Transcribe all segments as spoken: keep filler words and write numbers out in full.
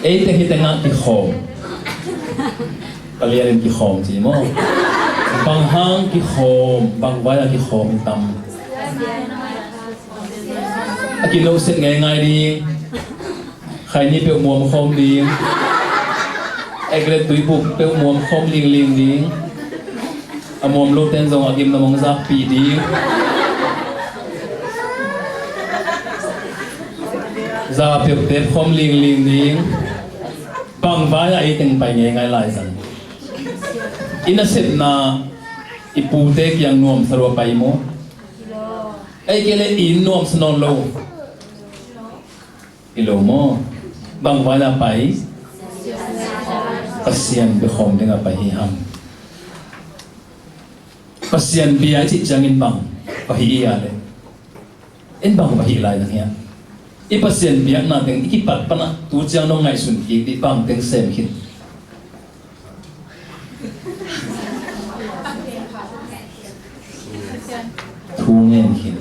Ei teng hi tengah kikhawm. Palian in kikhawm ci maw? Bang hang kikhawm, bang vai-ah kikhawm tam? A kinohset ngeingai ding. Khaini peuh muam khawm ding. Eklet tuibuk peuh muam khawm lingling ding. A muam lo ten zong a gimna mong zakpih ding. Za peuh tep khawm lingling ding. Bang vai-ah ei teng pai ngeingai lai zang? I nasepna i pute kiang nuamsa lua pai maw? Ei kei le i nuamsa nawn lo. Hi lo maw? Bang vai-ah pai? Pasian biakhawm dingah pai hi hang. Pasian bia i cih ciangin bang va hih i a le? In bang va hih lai dang hiam? I Pasian biakna teng i kipat panah tu ciang nong ngaihsun kik dih, bang teng sem khin? Thu ngen khin.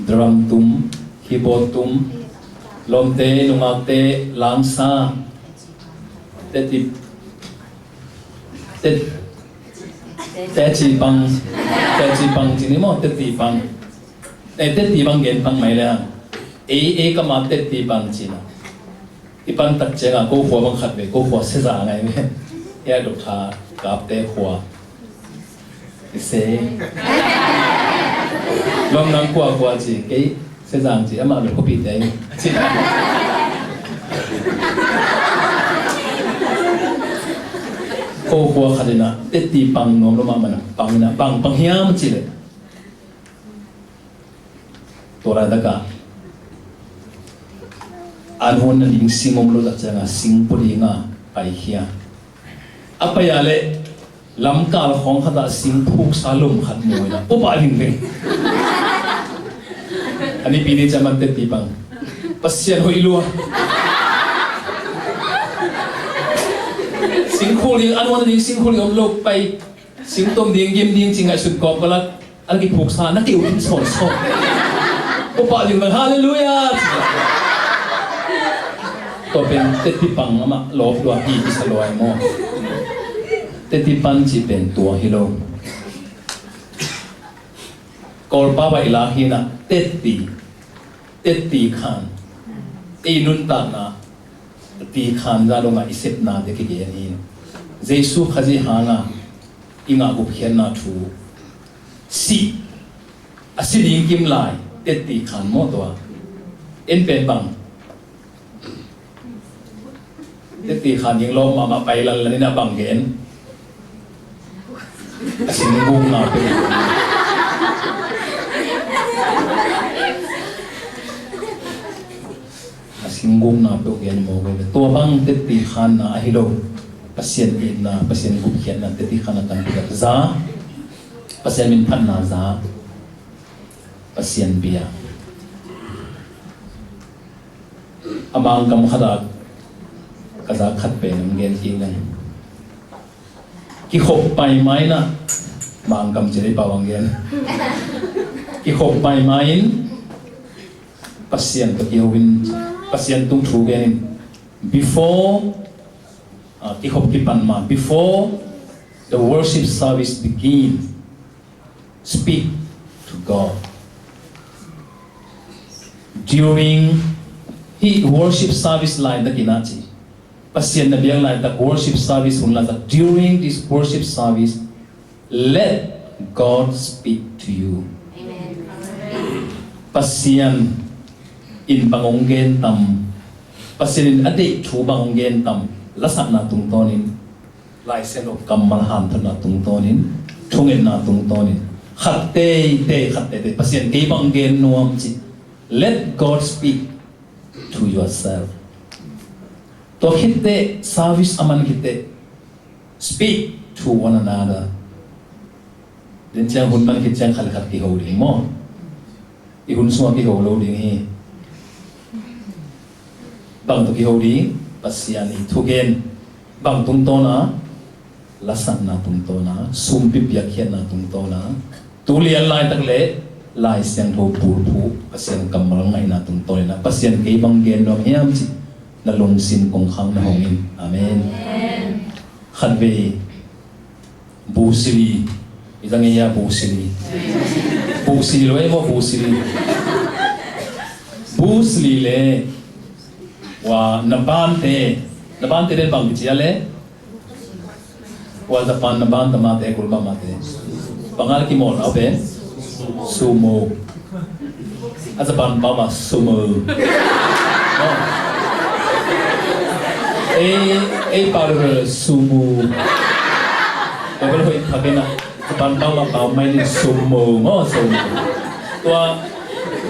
Drum tum, keyboard tum, lawmte, nungakte, langsa, teti, tet, teci pang, teci pang cini maw, teti pang. Eh, teti pang gen pang mai le hang. Ei, ei kama teti pang cina. I pan tak ciangah ko khua bang khat ve, ko khua Seza ngai ve. Hia Dr. Kapte khua. I se. Lawm nang khua khua ci, kei Seza ci, amah ve khuapite ci. Ko khua khat inah, teti pang nuam lo mahmah inah, pang inah, bang, bang hiam ci le. Tua laitakah an huan nading sing om lo tak ciangah sing pua dingah paikhia. A pai-a le lamkal khawng khatah sing phuksa lom khat mu inah pua pah vingveng. A nipi ni ciaman teti pang. Pasian hoih lua. Singkhul ding, an huan nading singkhul ding om lo pai. Singtom ding, gim ding ci ngaihsut kawm ka lak. A kiphuksa na keu ding sawnsawn. Pua pah ding bang, halleluiah. Tua pen teti pang amah lawp lua hi, kisa lua hi maw? Teti pan ci pen tua hi lo. Kawlpa baih lak hinah teti. Teti khan. Ei nuntakna teti khan za dongah i sepnate kigen hi. Jesu Khazih hanga i ngah gupkhiatna thu. Sih a si ding kim lai teti khan maw tua? En pen bang? Teti khan ding lawm mahmah pai lanlan inah bang gen? A singgukna peuh. A singgukna peuh gen maw gen? Tua bang teti khanna ahi lo. Pasian itna, Pasian gupkhiatna, teti khanna tampi tak za. Pasian min phatna za. Pasian bia. A Mangkam khatah ka zak khat pen hong gen kik leng. Kikhop paima inah Mangkam ci lei pau hong gen. Kikhop paima in Pasian tawh kiho in, Pasian tung thu gen in. Before, ah, kikhop kipan ma, before the worship service begin, speak to God. During hih worship service laitakin a ci. Pasian na biak laitak worship service hun laitak. During this worship service, let God speak to you. Pasian in bang hong gen tam? Pasian in a deih thu bang hong gen tam? Lasakna tungtawnin. Lai Siangtho kammal hanthotna tungtawnin, thungetna tungtawnin, khat teitei, khat teitei, Pasian kei bang gen nuam ci. Let God speak to yourself. Tua khitteh, service a man khitteh, speak to one another. Den ciang hun man khit ciang khat le khat kiho ding maw? I hun sungah kiho lo ding hi. Bang tawh kiho ding? Pasian i thugen. Bang tungtawn a? Lasakna tungtawn a, sumpi piakkhiatna tungtawn a, tu lian laitak le Lai Siangtho bulphuh, Pasian kammal ngaihna tungtawn in a, Pasian kei bang gen nuam hiam ci. Na lungsim kongkhak na hong in. Amen. Khatvei Bruce Lee. I zang ei a Bruce Lee. Bruce Lee lo ei maw Bruce Lee. Bruce Lee le. Wa na bante. Na bante den bang kici a le. Wa Japan na ban tamate kulba mate. Bangal ki mol au pen. Sumo. A Japan ba ma sumo. Ei ei pa sumo. Ba ba hoi pa bena. Japan ba ma ba mai ni sumo ngo sumo. Tua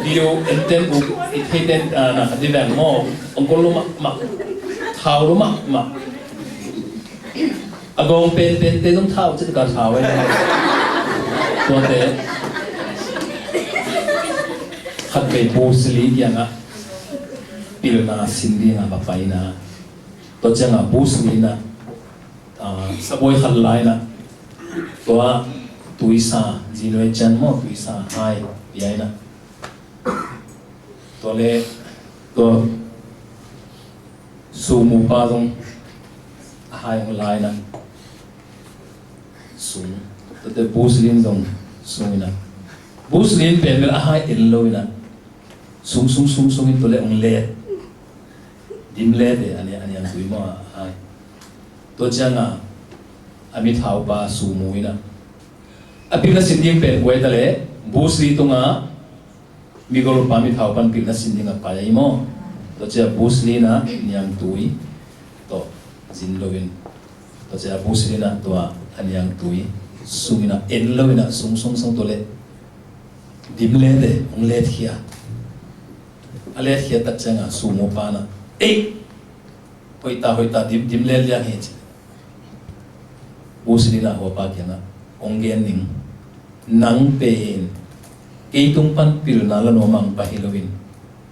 video enten u i thei ten na di veng ngo. Ong kol lo ma ma. Thau lo ma ma. A gawng penpente zong thau cih ka thau e. Tuate khatvei Bruce Lee kiangah pilna sin dingah va paina. Tua ciangah Bruce Lee na sabuai khat laina tua tuisa zinoi cian maw tuisa hai piaina. Tua le tua Sumu pa zong a hai hong laina sung. Tuate Bruce Lee zong sung ina. Bruce Lee pen bel a hai en lo ina. Sung sung sung sung in tua le hong let. Dim let e a niang tui maw a hai. Tua cianga a mithau pa Sumu ina. A pilna sin ding pen guai ta le Bruce Lee tunga Migol pa mithau pan pilna sin ding a pai ahi maw? Tua cia Bruce Lee na niangtui tawh zin loin tua cia Bruce Lee na tua a niangtui sungin a en loin a sung sung sung tua le dim lete hong letkhia. A letkhia tak cianga Sumu pa na ei hoihta hoihta dim dim let liang hi ci. Bruce Lee na huapa kiangah hong gen ning. Nang pen kei tung pan pilna la nuam ang pa hi loin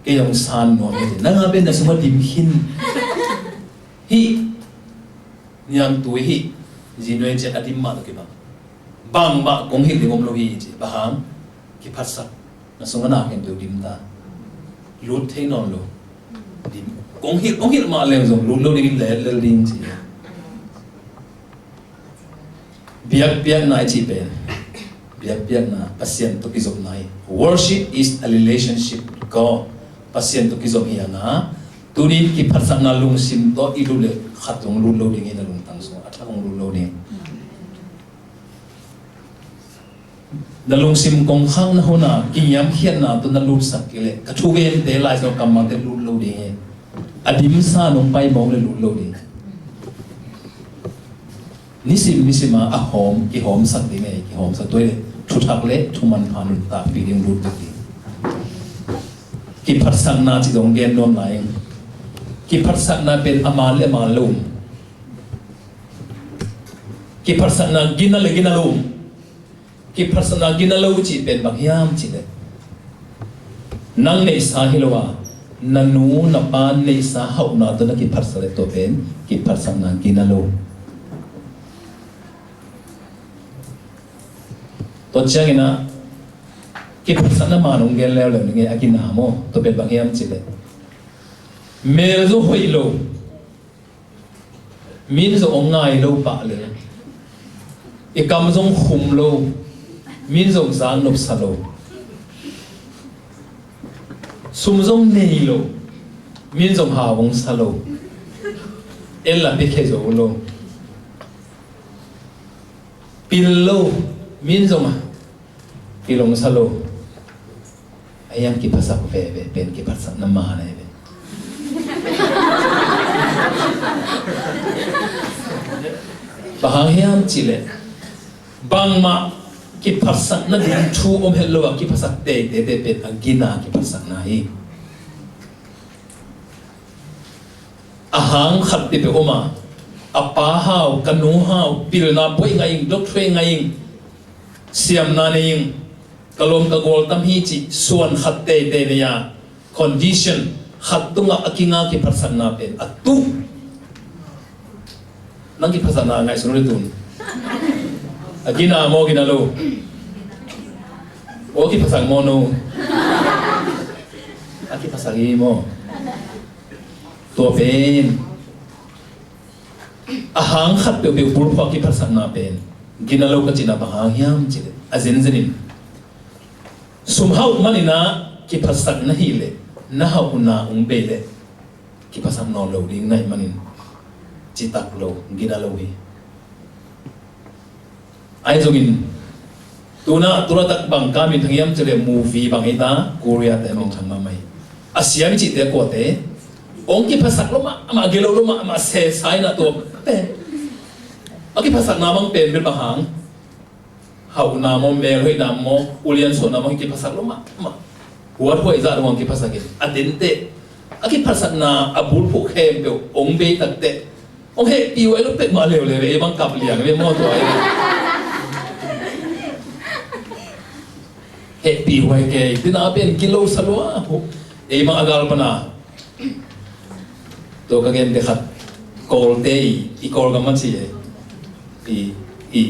kei hong san nuam hi. Nang a pen na sungah dim khin hi. Niangtui hi. Zinoi ciah a dim mah tawh kibang bangmah kong hilh ding om lo hi ci. Bang hang kiphatsak. Na sungah na khen teu dim ta. Lut thei nawn lo. Dim. Kong hilh kong hilh mah leng zong lut lo dingin lel lel ding ci. Biakpiakna i cih pen biakpiakna Pasian tawh kizopna hi. Worship is a relationship with God. Pasian tawh kizop hi hanga tunin kiphatsakna lungsim tawh i lut le khat hong lut lo ding hi na lungtang sungah a thak hong lut lo ding. Na lungsim kongkhakna huna kingiamkhiatna tawh na lutsak kei leh ka thugente Lai Siangtho kammalte lut lo ding hi. A dimsa nong pai mawk le lut lo ding. Nisim nisima a hawm kihawmsak ding hi. Kihawmsak tuai le thuthak le thumanpha nuntakpih ding lut tuk ding. Kiphatsakna ci dong gen nuam lai ing. Kiphatsakna pen a man le a man lo um. Kiphatsakna gina le gina lo um. Kiphatsakna gina lo cih pen bang hiam cih leh nang neihsa hi lo a na nu na pa neihsa hauhna tawh na kiphatsak leh tua pen kiphatsakna gina lo. Tua ciangin a kiphatsakna man hong gen leuleu ning e a gina maw tua pen bang hiam cih leh mel zo hoih lo. Min zong hong ngai lo pah lel. I kam zong khum lo. Min zong zak nopsa lo. Sum zong nei lo. Min zong hau hong sa lo. Ella pia khe zo lo. Pil lo. Min zong a pil hong sa lo. A hiang kiphasak veve pen kiphatsakna man ahi ve. Bang hang hiam cih leh bangmah kiphatsakna ding thu om het lo a kiphatsak teitei pen a gina kiphatsakna hi. A hang khat peuhpeuh om a a pa hau ka nu hau pilna buaih ngah ing doctorate ngah ing siamna nei ing. Ka lawm ka gual tam hi cih suan khat teitei nei a condition khat tungah a kinga kiphatsakna pen a tu. Nang kiphatsakna ngaihsun uh le tun a gina maw gina lo? Aw kiphatsak maw no? A kiphatsak hi maw? Tua pen a hang khat peuhpeuh bulphuh a kiphatsakna pen gina lo ka cihna bang hang hiam cih leh, a zenzen in sum hauh manin ah kiphatsak na hih leh, na hauhna hong bei leh kiphatsak nawn lo ding na hih manin citak lo, gina lo hi. Ahi zongin tuna, tuna tak bang ka min thang hiam cih leh, movie bang hi ta, Korea te min thang mahmah hi. A siam cihte kuate hong kiphatsak lo mahmah, gilo lo mahmah, sesa in ah tua pen a kiphatsakna bang pen bel bang hang, hauhna maw, melhoihna maw, ulian suahna maw, kiphatsak lo mahmah. Huathuai zah lo hong kiphatsak in, a denteh a kiphatsakna a bulphuh khempeuh hong bei takteh hong hehpih huai lo peuhmah leuleu ve, ei bang kap liang ve maw tua ei. Hehpih huai kei, tina pen gilo sa lua. Ei bang a gal pana tua ka gente khat, Kawlte i, i Kawlgam a ci ei, i, i,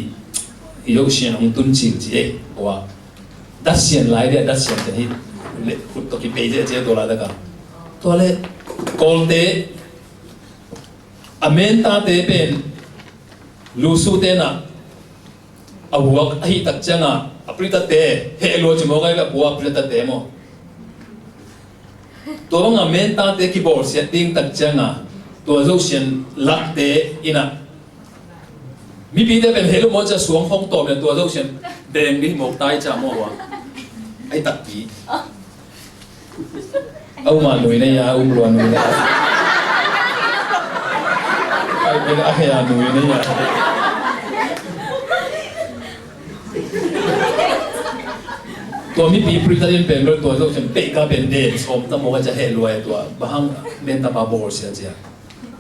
i Zosian hong tun cil ci ei. Tua Datsian lai dia, Datsian te hi le, khut tawh kipei zia cia tua lai daka. Tua le Kawlte a mentate pen lusu tena a huak ahi tak cianga a pritate heh lua ci maw, kai ve, a pua a pritate maw. Tua banga mentate kibawlsiat ding tak cianga tua Zosian lakte ina mipite pen heh lua maw cia suang khong tawm ina tua Zosian deng ding mawk tai cia maw a. Ai takpi. A um a nui na ia, a um lua nui na ia. Ai, pen a heh a nui na ia. Tua mipi pritate in pen bel tua Zosian peh ka pen den sawm ta maw ka cia heh lua tua. Bang hang mentapa bawlsia cia.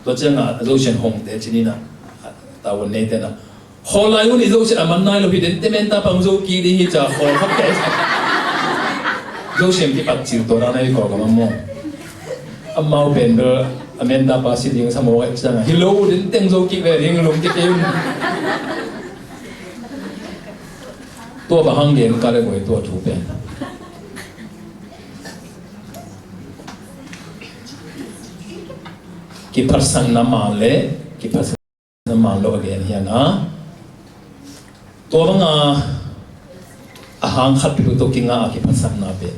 Tua cianga Zosian hongte ci ni na. Tawan neite na. Khawl lai hun i Zosian a man nai lo hi, dente mentapa hong zo kik ding hi cia khawl khat kei. Zosian kipat cil tua na na hi khawl ka man maw. Amau pen bel a mentapa si ding sa maw ka cianga. Hi lo, dente hong zo kik ve ding lum kik kei un. Tua bang hang gen ka le guai tua thu pen. Kiphatsakna man le, kiphatsakna man lo a gen hi a na. Tua banga a hang khat pipu tawh kinga a kiphatsakna pen.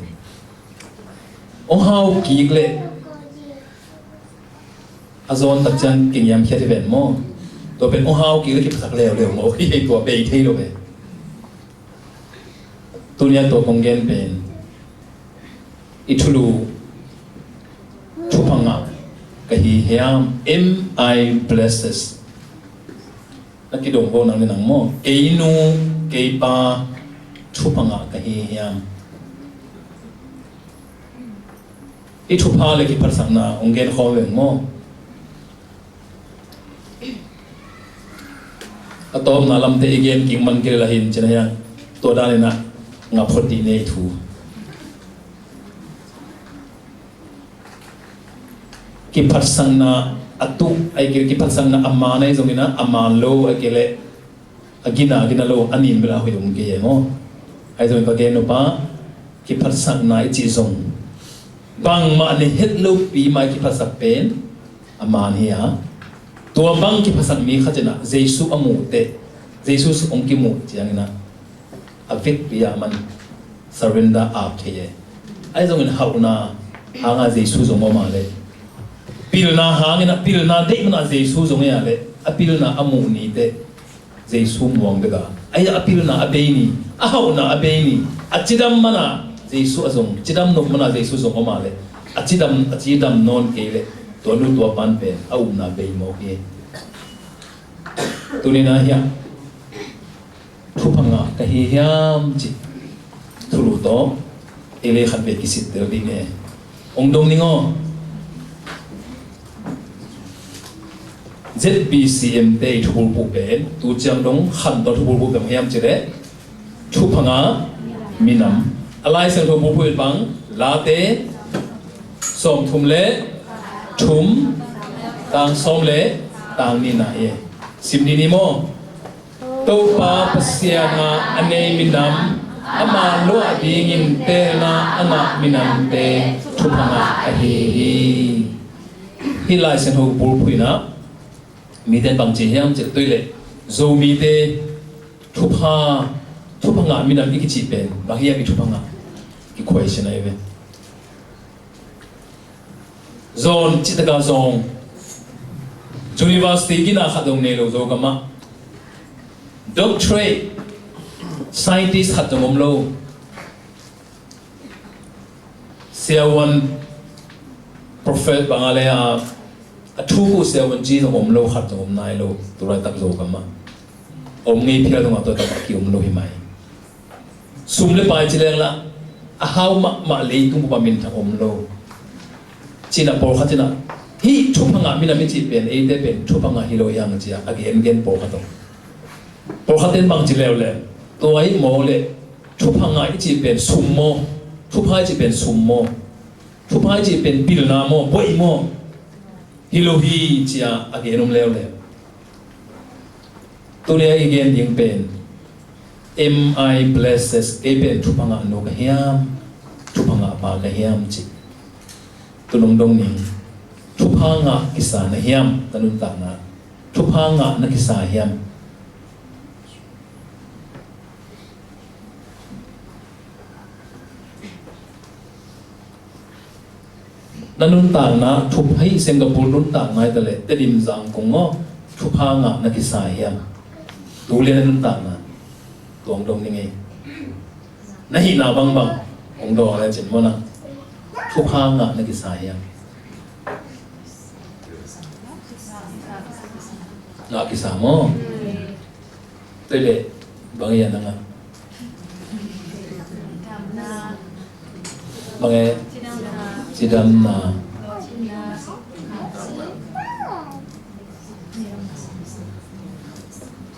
Hong hau kik le a zawn tak ciang kingiam khiat hi ven maw. Tua pen hong hau kik le kiphasak leuleu maw. Hi hei tua bei thei lo ve. Tunia tua kong gen pen i thulu thupha ngah ka hi hiam, am I blessed? Na kidong bo nang le nang maw. Kei nu, kei pa, thupha ngah ka hi hiam? I thupha le kiphatsakna hong gen khawm veng maw. A tawpna lamte i gen kik man kei le la hin cina hiang. Tua dan ina ngap phot dih nei thu. Kiphatsakna a tuh ai kei le kiphatsakna a man ai zong ina a man lo ai kei le a gina, a gina lo, a nin bel a hoih om kei e maw. Ahi zongin ka gen nop a, kiphatsakna i cih zong bangmah nei het lopi mah i kiphatsak pen a man hi a. Tua bang kiphatsak mi khat in ah Jesu a muh teh, Jesu sung hong kimuh ciangin ah a vekpi ah man surrender ap thei e. Ahi zongin hauhna hanga Jesu zong om a leh, pilna hangin a pilna deih mana Jesu zong ei a leh, a pilna a muh ni teh Jesu muang bek a, ahi a pilna a bei ni, a hauhna a bei ni, a cidam mana Jesu a zong, cidam nop mana Jesu zong om a leh, a cidam, a cidam nawn kei leh tua nu tua pan pen a upna bei mawk hi. Tuni-in ah hiah thupha ngah ka hi hiam cih thulu tawh ei le khat vei kisittel ding e. Hong dong ning aw. Z B C M te i thubulphuh pen tu ciang dong khan tawh thubulphuh pen hiam cih leh thupha ngah minam. A Lai Siangtho bulphuh in bang, Late sawmthum le thum, tang sawm le tang nihna hi. Sim dih ni maw. Topa Pasian a a nei minam, ama luah dingin pelna a ngah minamte thupha ngah ahi hi. Hih Lai Siangtho bulphuh in ah mite in bang ci hiam cih leh, tua hi leh Zomite thupha, thupha ngah minam i kici pen bang hiam, i thupha ngah i question ahi ve. Zawn, cih taka zawn, university gina khat zong nei lo Zogam ah, doctorate, scientist khat zong om lo. Siavuan, prophet bang a le a, a thu uh siavuan ci zong om lo, khat zong om nai lo, tu laitak Zogam ah. Om ngei phial zong a tua tak a ki om lo hi mai. Sum le pai ci leng lah, a hau mahmah leitung bup ah minthang om lo. Cih in ah pawlkhat in ah, hih thupha ngah minam i cih pen, eite pen thupha ngah hi lo hi hang ci a, a gengen pawlkhat om. Pawlkhat in bang ci leuleu, tua hi mawk leh, thupha ngah i cih pen sum maw? Thupha i cih pen sum maw? Thupha i cih pen pilna maw, buaih maw? Hi lo hi ci a, a gen om leuleu. Tuni a i gen ding pen, am I blessed? Kei pen thupha ngah nu ka hiam? Thupha ngah pa ka hiam cih. Tu nong dong ning, thupha ngah kisa na hiam, na nuntakna? Thupha ngah na kisa hiam? Na nuntakna, thupha, hih Singapore nuntakna hi ta leh, Tedim Zangkong aw, thupha ngah na kisa hiam? Tu lian na nuntakna, tuang dong ni ngei. Na hihna bangbang hong dawng le cin maw na? Thupha ngah na kisa hiam? Ngah kisa maw? Tua hi leh bang hiam na ngah? Bang e? Cidamna.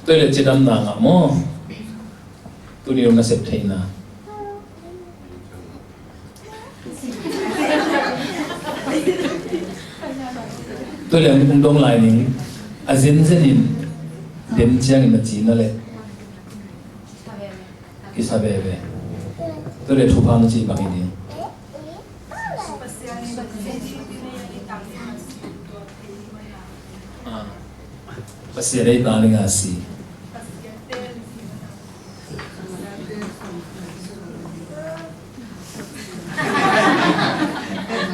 Tua hi leh cidamna ngah maw? Tuni dong na sep theihna. Tua leh hong dong lai ning, a zenzen in dem ciangin na cihna leh kisa veve. Tua leh thupha na cih bang hi ding? Ah, Pasian ei ta ning a si.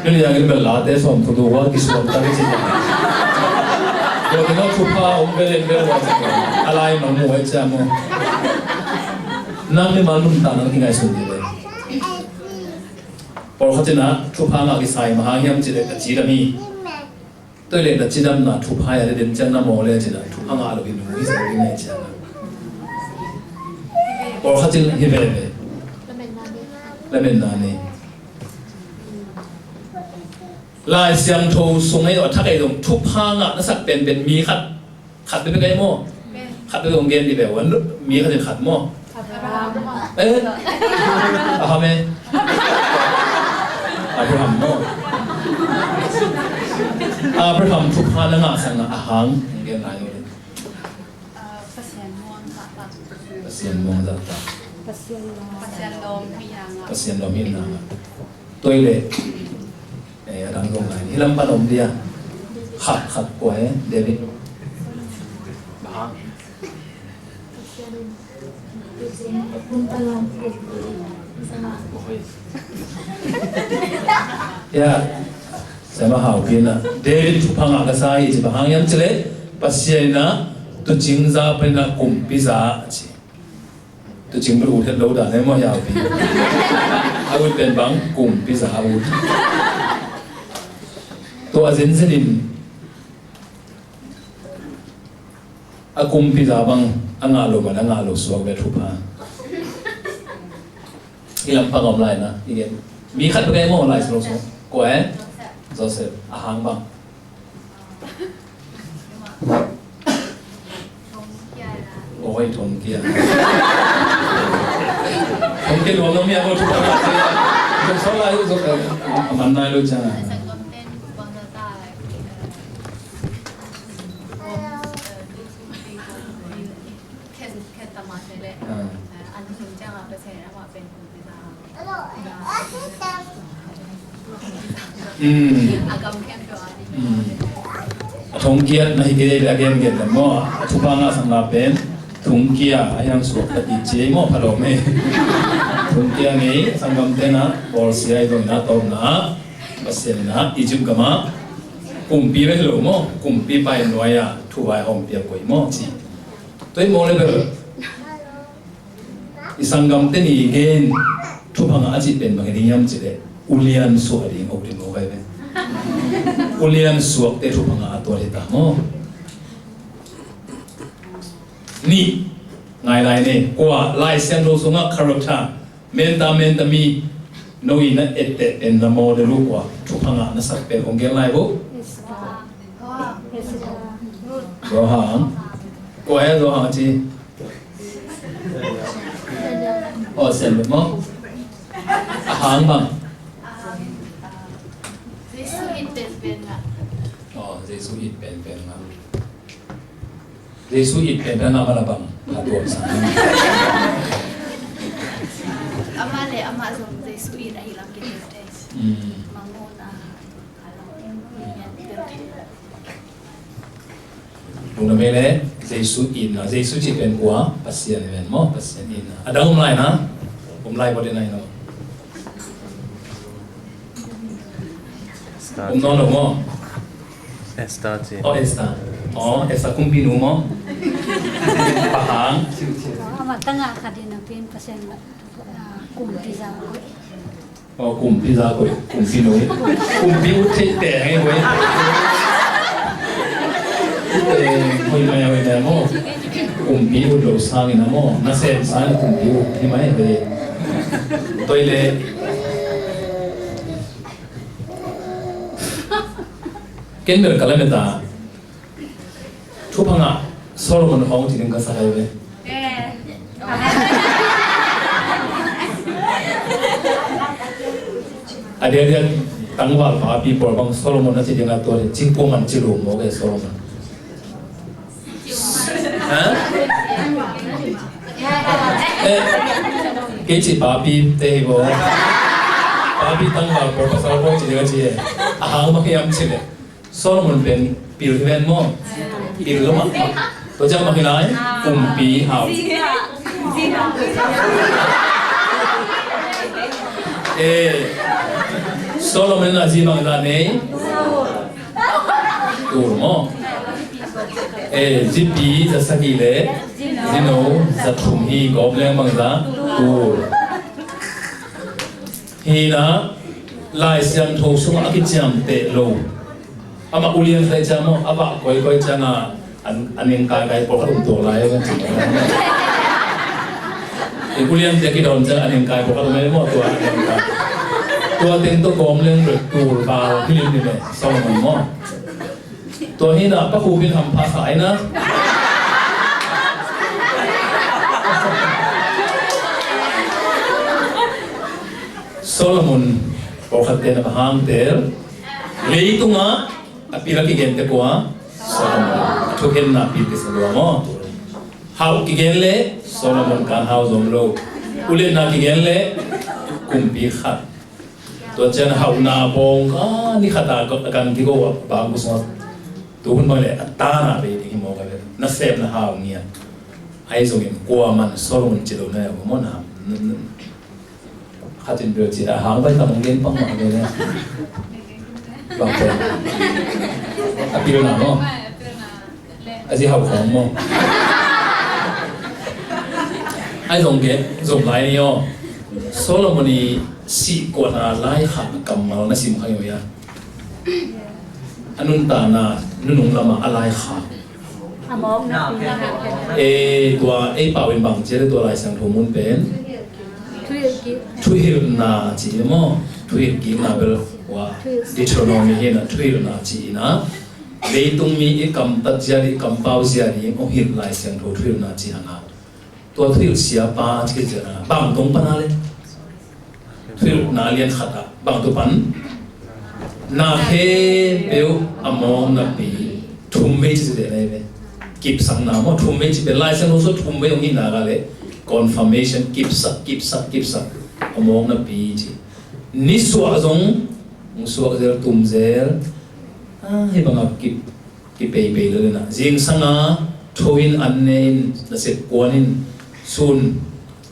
Tuni a ngin bel Late sawm thuk duh a kisuam ta ni ci. Tua teng a thupha om bel en bel ua ci. A lai mang mu ai cia mu. Nang mimal nuntakna na kingaihsun dih leh, pawlkhat in ah thupha ngah kisai mah hang hiam cih leh ka cidam hi. Tua hi leh na cidamna thupha a le den ciang na maw le cin ah thupha ngah lo hi nu hi sa ding nei ciang ah. Pawlkhat in hi veve. Lametna nei. Lai Siangtho sung ei aw, thak ei zong thupha ngah na sak penpen mi khat, khat bek bek ei maw? Khat bek bek hong gen dih ve ua, mi khat in khat maw? Abraham. Eh? Abraham eh? Abraham maw? Abraham thupha na ngah sangin a hang hong gen lai uh. Pasian muang zahtak. Pasian muang zahtak. Pasian lawm hihna ngah. Pasian lawm hihna ngah. Tua hi leh, eh, a dang zong lai. Hih lam pan om dia. Khat, khat kua eh, David. Bang. Ya, Siama Hau Pi in ah David thupha ngah ka sa hi ci, bang hang hiam cih leh Pasian in ah tuucing za panin ah kumpi za a ci. Tuucing bel ut het lo dan e maw, Hau Pi? A ut pen bang, kumpi za a ut. Tua zenzen in a kumpi za bang a ngah lo man a ngah lo suak ve thupha. Hih lam pan om lai na, i gen. Mi khat bek ei maw, lai sung sung. Kua eh? Joseph. A hang bang? Oi, thongkia. Thongkia nuam nuam mi a ko thupha. Thong so lai, so a man nai lo ciang a. Ah. Mm. A thongkiat na hi kei le a gengen le maw, a thupha ngah sakna pen thongkia a hiang suak ta kik ci ei maw, phalawm ei. Thongkia ngei, sanggamte na bawlsia i dongna tawpna ah Pasian in ah Egypt gamah kumpi ve hi lo maw, kumpipa i nuai-ah thuvai hawm piak koih maw ci. Tua i maw le bel i sanggamte ni gen thupha ngah a cih pen bang hi ding hiam cih leh ulian suah ding, ok ding maw, kai ve. Ulian suakte thupha ngah a tuat hi ta maw. Nih, ngai lai ni, kua Lai Siangtho sungah character, menta menta mi, no in na etteh pen na model uh kua, thupha ngah na sak pen hong gen lai bo. Johan. Kua e Johan ci. Aw, sian leh maw? A hang bang? Jesu it penpen ngah. Aw, Jesu it penpen ngah. Jesu it penpen ngah man a bang? A tuam sang. Amah le amah zong Jesu it ahi lam kiteitei. Mm. Mangmuhna. Lungdam ei le, Jesu itna, Jesu cih pen kua, Pasian i ven maw, Pasian itna. A dang om lai na, om lai bawt i nai na. Om nawn lo maw? Esther ci. Oh, Esther. Oh, Esther kumpinu maw? Pahang. Amah tangah khat in a pen Pasian, ah, kumpi za. Aw, kumpi za koih, kumpi nui. Kumpi ut theih teh hang ei koih. Eh, hoih mai, hoih mai maw. Kumpi ut lo sangin a maw, nasem sangin kumpi ut hi mai ve. Toi le. Ken bel ka lamet a. Thupha ngah Solomon hong ci ding ka sa hi ve. A diakdiak tangval papi pawl bang Solomon na ci ding a tua ci kuaman ci lo maw ke Solomon. Ha? Eh, kei ci papi te hi bo. Papi tangval pawl pasal bo ci ding a ci e. A hang bang hiam ci le. Solomon pen pil hi ven maw? Pil lo mah. Tua ciang mah hi lai, kumpi hau. Eh, Solomon a zi bangzah nei? Tul maw? Eh, zipi za sagih le zino za thum hi, gawp leng bangzah? Tul. Hi na, Lai Siangtho sungah a kiciamteh lo. Amah ulian hlei ciang maw, a vah koikoi ciangah a ningkaikai pawlkhat um tuak lai. I uliante kidawn ciang a ningkai pawlkhat um ei maw, tua a ningkai. Tua teng tawh kawm leng bek tul val hilim ni le Solomon maw. Tua hi na, Pa Khupin hampha sa ei na. Solomon pawlkhatte na ka hangtel leitungah a pil a kigente kua? Solomon. A thukhenna pil kisa lua maw? Hauh kigen le Solomon kan hau zom lo. Ulianna kigen le kumpi khat. Tua cian hauhna bawng kha ni khata a kan kigo a bang kusungah tuhun bang le a tana bei ding hi maw ka le nasepna hau ngiat. Ahi zongin kuaman Solomon ci lo na ya maw na. Khatin bel ci a hang bai tam gen pang mah gen a. Bang pen a pilna maw? A zi hau khawng maw? Ai zong gen zong lai ni aw. Solomon i sih kuan a lai kha kammal na sim kha ngi a. A nuntakna nunung lamah a lai kha. A mawkna pi. E, tua ei pau in bang ci a le tua Lai Siangtho mun pen thuhilhkik. Thuhilhna ci hi maw? Thuhilhkikna bel ua Deuteronomy hi na thuhilhna ci hi na. Leitung mi i kamtat zia ding, i kampau zia ding hong hilh Lai Siangtho thuhilhna ci hang a. Tua thuhilh siapa ci kei ciang a bang tong pan a le thuhilhna lian khat ah bang tung pan? Na khempeuh a mawknapi thum vei ci ci ve nai ve. Kipsakna maw thum vei ci ve. Lai Siangtho sung thum vei hong hihna ka le confirmation, kipsak, kipsak, kipsak, a mawknapi ci. Nisuah zong hong suak zel, tum zel. Ah, hih bangah ki, kipeipei lo le na. Zingsang a tho in an ne in, nasep kuan in, sun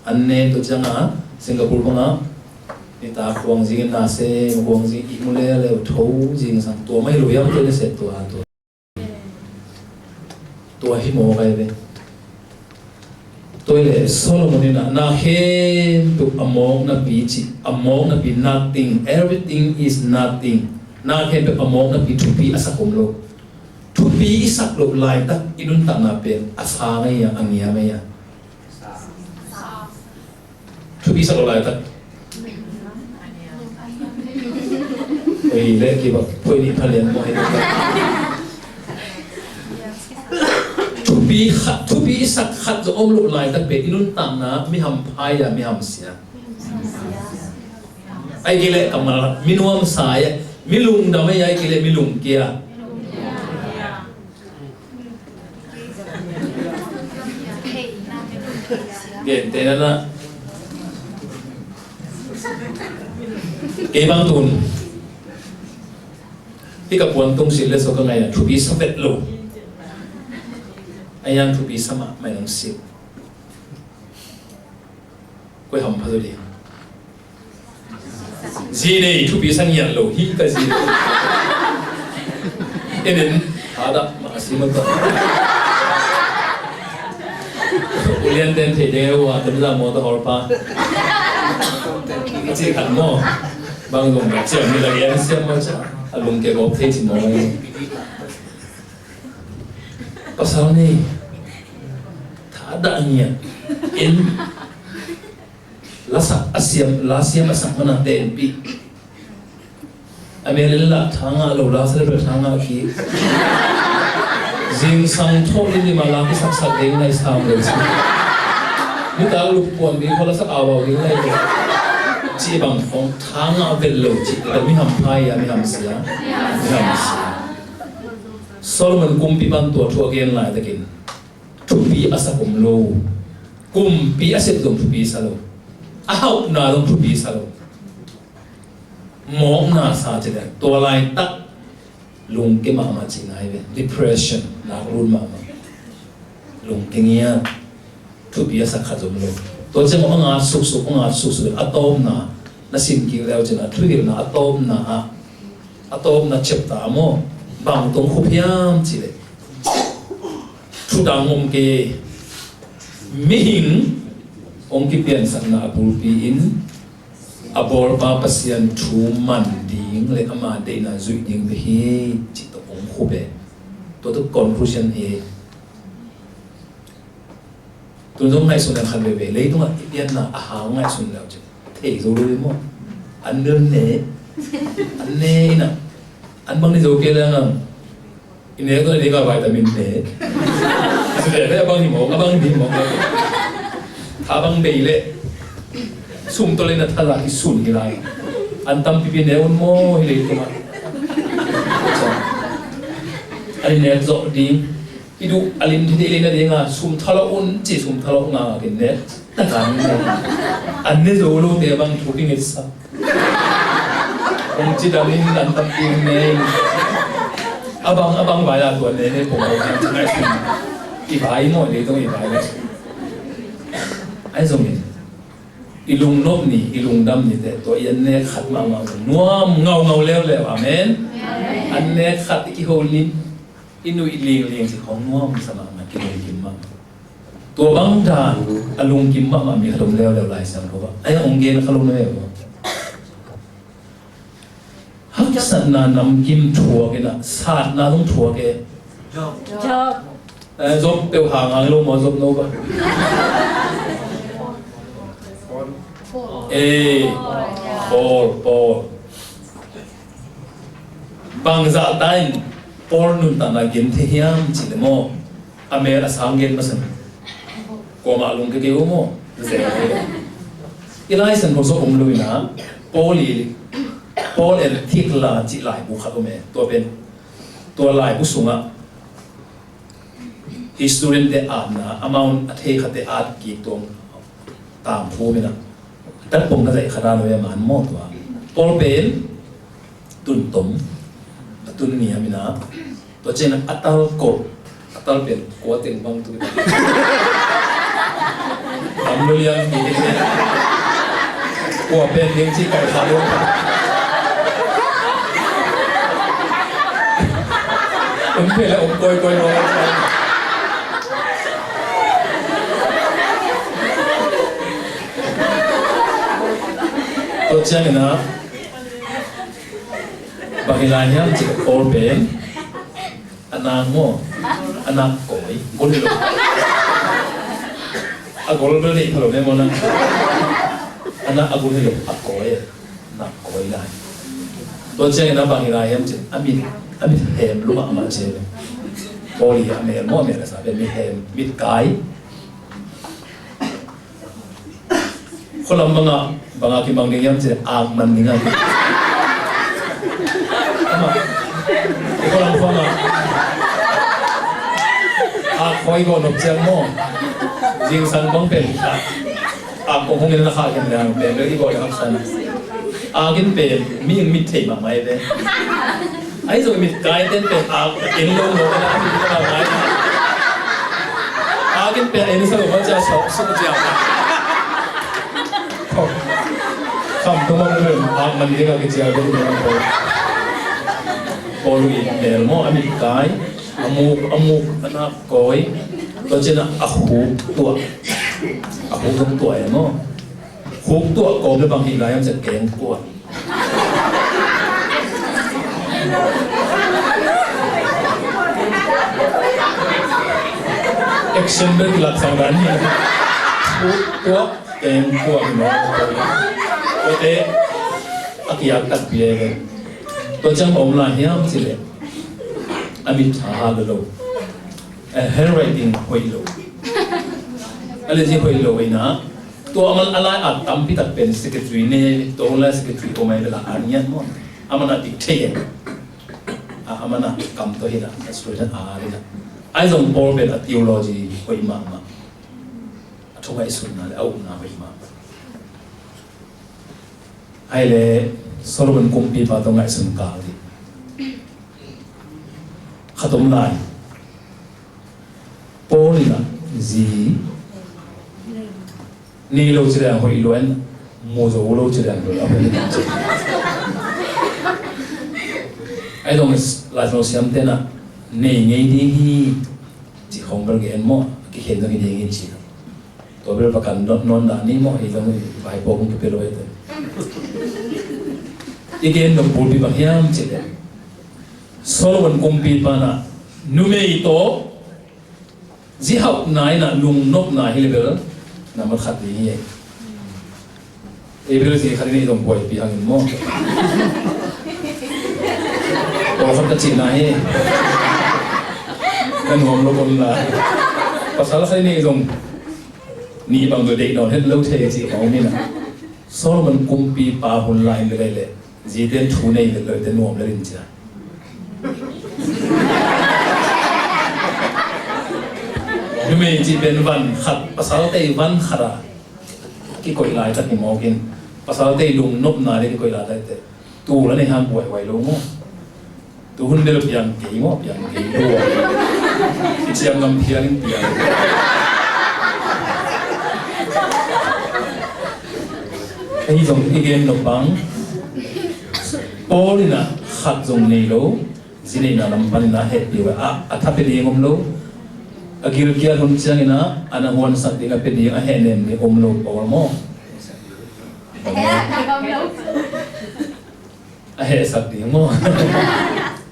an ne in, tua ciangah Singapore bangah nitak khuang zing in, nasem khuang zing in, ihmu leuleu, tho zingsang, tua mah hi lo hiam, tua nasep tua, tua. Tua hi mawk ai ve. Tua hi leh Solomon in ah, na khempeuh a mawknapi cih, a mawknapi, nothing, everything is nothing. Na khempeuh a mawknapi, thupi a sak om lo. Thupi i sak loh laitak i nuntakna pen a sang ei a, a ngiam ei a. Thupi sak loh laitak. Oi, leh kibang poi ni phalian maw, hei. Thupi khat, thupi i sak khat zong om loh laitak pen i nuntakna mi hampha ei a, mi hamsia. Ahih kei leh kammal, mi nuamsa ei a, mi lungdam ei a, ahih kei leh mi lungkia. Gentehna ah, kei bang tun hih ka puan tung silh le sawk ka ngai a, thupi sa vet lo. A hiang thupi sa mahmah in hong silh. Koi hampha zaw ding. Zi nei thupi sa ngiat lo hi ka zi. Enen, thadah mah a si mawk ta. Ulian ten thei ding e, ua, tum za mawtaw hawlpa. A ci khat maw. Bang zong ka ciam ni la gen siam maw cia. A lungkia gawp thei ci maw. Pasal nei. Thadah ngiat. En. Lasak a siam, la siam a sak mana tenpih. A mel in la tha ngah lo, la sa le bel tha ngah khi. Zingsang thawh ni ni ma la kisaksak ding nai sam lo si. Nitak luk puan ding kho lasak au au ding nai lo. Ci bang khong tha ngah vet lo ci. Bel mi hampha ei a, mi hamsia. Mi hamsia. Solomon kumpi pan tua thu a gen laitakin thupi a sak om lo. Kumpi a sep zong thupi sa lo. A hauhna zong thupi sa lo. Mawkna sa ci le tua laitak lungke mahmah ci nai ve. Depression, nak lut mahmah. Lungke ngiat. Thupi a sak khat zong lo. Tua ciang a ngat suksuk, a ngat suksuk, a tawpna na sim kik leu cin a thuhilhna a tawpna ah, a tawpna chapter ah maw, bang tawh khup hiam ci le. Thudang om kei. Mihing hong kipiansakna a bulpi in a bawlpa Pasian thu man ding le ama deihna zuih ding bek hi, cih tawh hong khup e. Tua tawh conclusion hi. Tun zong ngaihsun leng khat veve, leitungah i pianna a hang ngaihsun leu cin thei zo lo hi maw? An ne, an ne ina, an bang ni zo kei leng ang. I nek tawh i nek a vitamin ne. A si veve a bang hi maw, a bang hi maw. Tha bang bei leh sum tawh leh na tha zah i sun hi lai. An tampipi ne un maw hi leitungah. An i nek zawh ding. I duh a lim thei thei lei nadinga sum thalawh un ci, sum thalawh ngangak in ne. Takang ne. An ne zo lote bang thu kingitsa. Hong ci dangin an tak ding ne. A bang, a bang vai a tua ne ne pong hong ci ngai sum. I vai maw, leitungah i vai ngai sum. Ahi zongin i lungnop ni, i lungdam ni teh tua i an nek khat mahmah nuam ngaungau leuleu. Amen. An nek khat i kiho lim. I nuih lingling ci khong nuam sa mahmah, kilungkim mahmah. Tua bang dan a lungkim mahmah mi khat om leuleu Lai Siangtho ah. Ai a hong gen kha lo na ve maw. Haksatna namkim thuak in a, satna zong thuak e. Job. Eh, Job peuh hang hang lo maw, Job no ba. Eh, Paul, Paul. Bangzah ta in Paul nuntakna gen thei hiam cih leh maw, a mel a sang gen masa in. Kuamah lungke kei uh maw? I Lai Siangtho sung om lo in a, Paul i, Paul and Thikla cih laibu khat om e. Tua pen, tua laibu sungah historian te atna, amau a thei khat te at kik tuang tangthu om in a. Tat pong na zaih khat a na ve man maw tua. Paul pen tun tom a Tun ni a mina, tua ciang a tal ko, a tal pen kua teng bang tu. Tam lo liang ni. Kua pen ding ci kai kha lo. Om pe la om koi koi lo. Tua ciang ina, bang hi lai hiam cih Paul pen a nak maw, a nak koi, gol hi lo. A gol bel nih pha lo ne maw na. A nak a gol hi lo, a koi, a nak koi lai. Tua ciang ina bang hi lai hiam cih a mit, a mit hem lua mahmah ci. Paul hi a mel maw, a mel a sa pen mit hem, mit kai. Khualam banga, banga kimang ding hiam cih leh ak man ding a. Ama, i khualam banga ak hoi gawh nop ciang maw. Zingsang bang pen ak kong hong in na khah khin dang pen lo i bawl i hak san. Ak in pen mi in mit thei mahmah hi ve. Ahi zong mit kai ten pen a en lo lo na a mit kai. Ak in pen en sa lo ma cia sau su cia. Kham tu ma lo a man ding a kicia lo lo. Paul in bel maw a mit kai, a muk, a muk a nak koi. Tua ciang a huk tuah. A huk tuah e maw. Huk tuah kawm le bang hi lai hiam cih leh keng kuah. Action bel kilak sang dan hi. Tua, tua, teng tua, no. Tua te, a kiak takpi e. Tua ciang om lai hiam cih leh a mit tha ha lo lo. Eh, handwriting hoih lo. A le ci hoih lo ina. Tua a man a lai a tampi tak pen secretary ne, tua lai secretary ko mai bela a nian maw. A man a dik thei e. A, a man a kam tawh hi la, a sui dan a ri la. Ahi zong Paul pen a theology hoih mahmah. A thu ngaihsutna le a upna hoih mahmah. Ahi le Solomon kumpipa tawh ngaihsun kal dih. Khat om lai. Paul in a zi nei lo ci leng hoih lua in, mu zo lo ci leng hoih lua in. Ahi zong Lai Siangtho siamte in a nei ngei ding hi ci khong bel gen maw, a kikhen zong hi ding hi ci. Tua bel va kan nawn, nawn dah ni maw, hi zong vaipuak hong kipia lo hi te. I gen nop bulpi bang hiam cih leh Solomon kumpipa in a numei tawh zi hauhna in a lungnopna hi le bel nambat khat ding hi. Ei bel zi khat in i zong buaipi hangin maw. Pawlkhat ka cihna hi. Na nuam lo kon la. Pasal khat in i zong nih bang bel deih nawn het lo thei cih bang om hi na. Solomon kumpipa hun lai in bel ei leh zite in thu nei vet lo te nuam le rin cia. Numei cih pen van khat, pasalte i van khat a kikoih laitak hi mawk in, pasalte i lungnopna le kikoih laitak te. Tu la nei hang buaihuai lo maw. Tu hun bel piang kei maw, piang kei lo. I ciang ngam phial in piang. Ei zong i gen nop bang. Paul in a khat zong nei lo, zi neihna lam pan in a hehpih uh a, a tha pia ding om lo. A gilkial hun ciangin a, a na huansak ding a pia ding a hehnem ding om lo Paul maw. A hehsak ding maw.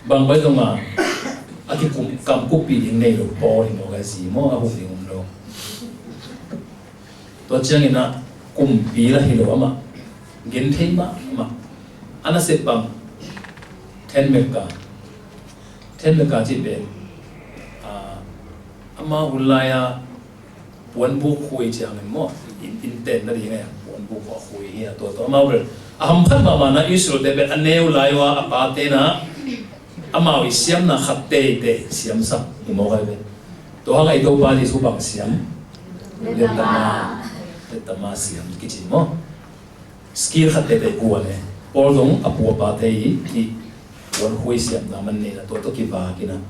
Bang bai zong a, a kikum, kam kuppih ding nei lo Paul hi maw, ka zi maw, a huh ding om lo. Tua ciangin a kumpi la hi lo amah. Gen thei mahmah. A nasep bang Ten Mekka. Ten Mekka cih pen, ah, amah hun lai-a puanbuk khui ciangin maw. In, in ten na ding a puanbuk khui hi a tua tua amau bel. A hamphat mahmah na Israel te pen a neu lai uh a a pate na amau i siamna khat teitei siamsak hi mawk ahi ve. Tua hang a i Topa Jesuh bang siam? Letama. Letama siam kici maw? Skill khat teitei kuan e. Paul zong a pu a pate i, i puan khuaisiamna man nei-in ah tua tawh kivak in ah,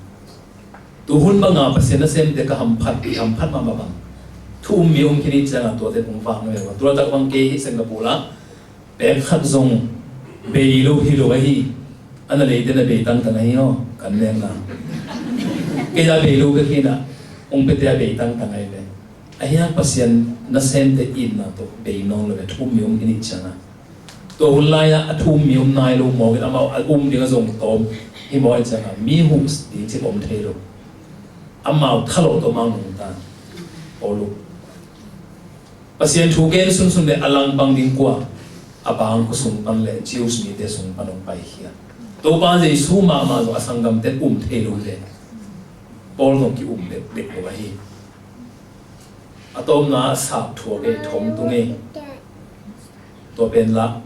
tu hun banga Pasian nasemte ka hamphat, i hamphat mahmah bang thu um mi om khin ih ciangah tuate hong vak mah ve. Tua laitak bang kei hih Singapore ah pek khat zong bei lo hi lo ahi. A na leite na bei tangtang ahi aw, kan neng na. Kei a bei lo bek hi in ah, hong piate a bei tangtang ahi ve. Ahi hang Pasian nasemte itna tawh bei nawn lo ve, thu um mi om khin ih ciangah. Tua hun lai-ah a thu um mi om nai lo mawk in, amau a um ding a zong tawm hi mawk ih ciangah mi huh ding cih om thei lo. Amau thalawh tawh amau nungta. Paul uh Pasian thu gen sunsun le a langpang ding kua, a bangkua sung pan le Jews mite sung pan hong paikhia. Topa Jesu mahmah zong a sanggamte um thei lo hi ve. Paul zong ki-um bekbek lo ahi. A tawpna ah sap thuak ei, thong tung ei. Tua pen lah